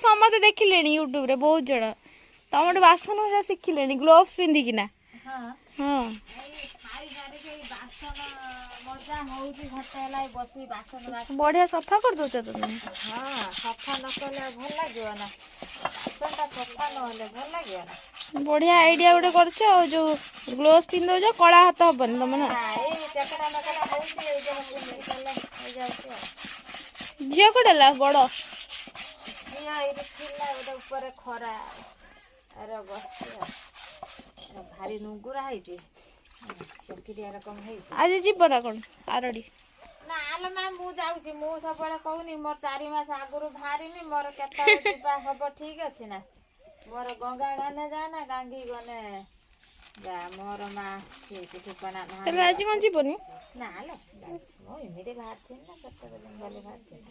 ସମସ୍ତେ ଦେଖିଲେଣି ୟୁଟ୍ୟୁବରେ, ବହୁତ ଜଣ ତମଠୁ ବାସନ ମଜା ଶିଖିଲେଣି ଗ୍ଲୋଭ୍ସ ପିନ୍ଧିକିନା। ହଁ। ହଁ। ଏଇ ଖାଇ ସାରିକି ଏଇ ବାସନ ମଜା ହଉଛି, ଘଣ୍ଟା ହେଲା ଏଇ ବସି ବାସନ ବଢିଆ ସଫା କରିଦଉଛ ତମେ। ହଁ, ସଫା ନ କଲେ ଆଉ ଭଲ ଲାଗିବ ନା? ବାସନଟା ସଫା ନହେଲେ ଭଲ ଲାଗିବ ନା? ବଢିଆ ଆଇଡିଆ ଗୋଟେ କରୁଛ। ଆଉ ଯୋଉ ଗ୍ଲୋଭ୍ସ ପିନ୍ଧି ଦଉଛ, କଳା ହାତ ହବନି ତମ ନା? ନା, ଏଇ ଚକଡ଼ା ମକଡ଼ା ହଉଛି, ଏଇ ଯୋଉ ପିନ୍ଧି କଲେ ହେଇଯାଉଛି ଆଉ। ଝିଅ କୋଉଠି ହେଲା ବଡ? ଝିଅ ଏଇଠି ଥିଲା ଗୋଟେ ଉପରେ, ଖରା ଆର ବସିଛି ଆଉ। ଏରା ଭାରି ନୁଙ୍ଗୁରା ହେଇଛି, ଚକିରିଆ ରକମ ହେଇଛି। ଆଜି ଯିବ ନା କଣ ଆରଡି? ନା ଆଲୋ ମା, ମୁଁ ଯାଉଛି। ମୁଁ ସବୁବେଳେ କହୁନି, ମୋର 4 ମାସ ଆଗରୁ ବାହାରିମି। ମୋର କେତେବେଳେ ଯିବା ହବ ଠିକ ଅଛି ନା। ମୋର ଗଙ୍ଗା ଗନେ ଯା ନା ଗାଙ୍ଗି ଗନେ ଯା, ମୋର ମା ଠିକ ଠିକଣା ତାହେଲେ ନାହିଁ। ଆଜି କଣ ଯିବନି? ନା ଲୋ, ଯାଉଛି। ମୁଁ ଏମିତି ବାହାରିଥିଲି ନା, ସେତେବେଳେ ଜଙ୍ଗଲ ବାହାରିଥିଲି।